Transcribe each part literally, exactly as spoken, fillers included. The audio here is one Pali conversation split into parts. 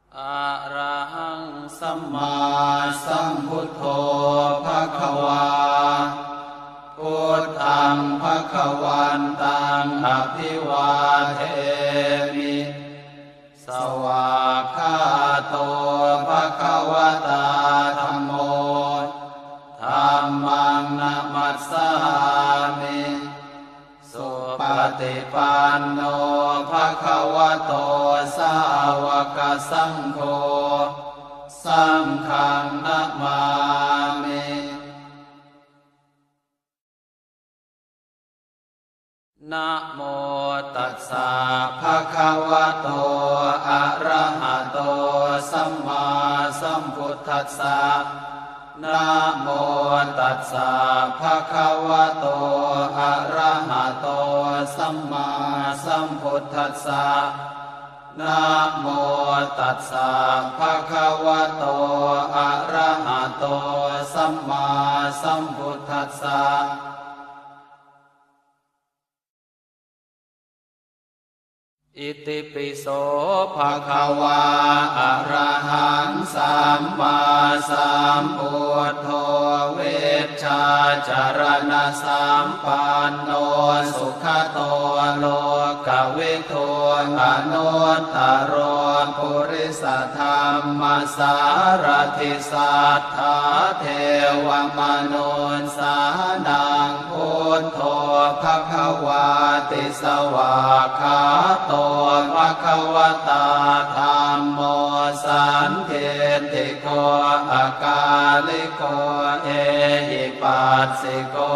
Arahaṃ sammāsambuddho bhagavā. Buddhaṃ bhagavantaṃ abhivādemi. Svākkhāto bhagavatā dhammo. Dhammaṃ namassāmi. Supaṭipanno bhagavato sāvakasaṅgho. Saṅghaṃ namāmi. Namo tassa bhagavato arahato sammāsambuddhassa. Namo tassa bhagavato arahato sammāsambuddhassa. Namo tassa bhagavato arahato sammāsambuddhassa. Itipi so bhagavā arahaṃ sammāsambuddho vijjācaraṇasampanno sugato lokavidū anuttaro purisadammasārathi satthā devamanussānaṃ buddho bhagavāti. Svākkhāto bhagavatā dhammo sandiṭṭhiko akāliko ehipassiko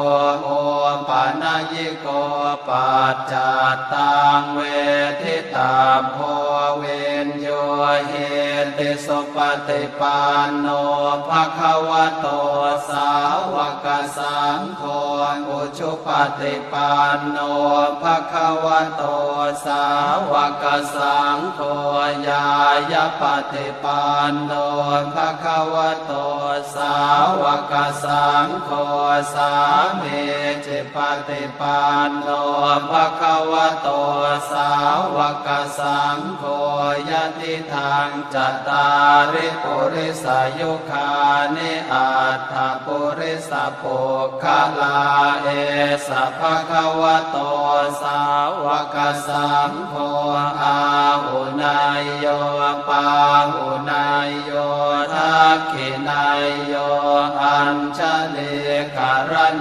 opanayiko paccattaṃ veditabbo viññūhīti. Supaṭipanno bhagavato sāvakasaṅgho, ujupaṭipanno bhagavato sāvakasaṅgho, ñāyapaṭipanno bhagavato sāvakasaṅgho, sāmīcipaṭipanno bhagavato sāvakasaṅgho, yadidaṃ cattāri purisayugāni aṭṭha purisapuggalā, esa bhagavato sāvakasaṅgho, āhuneyyo pāhuneyyo dakkhiṇeyyo añjalikaraṇīyo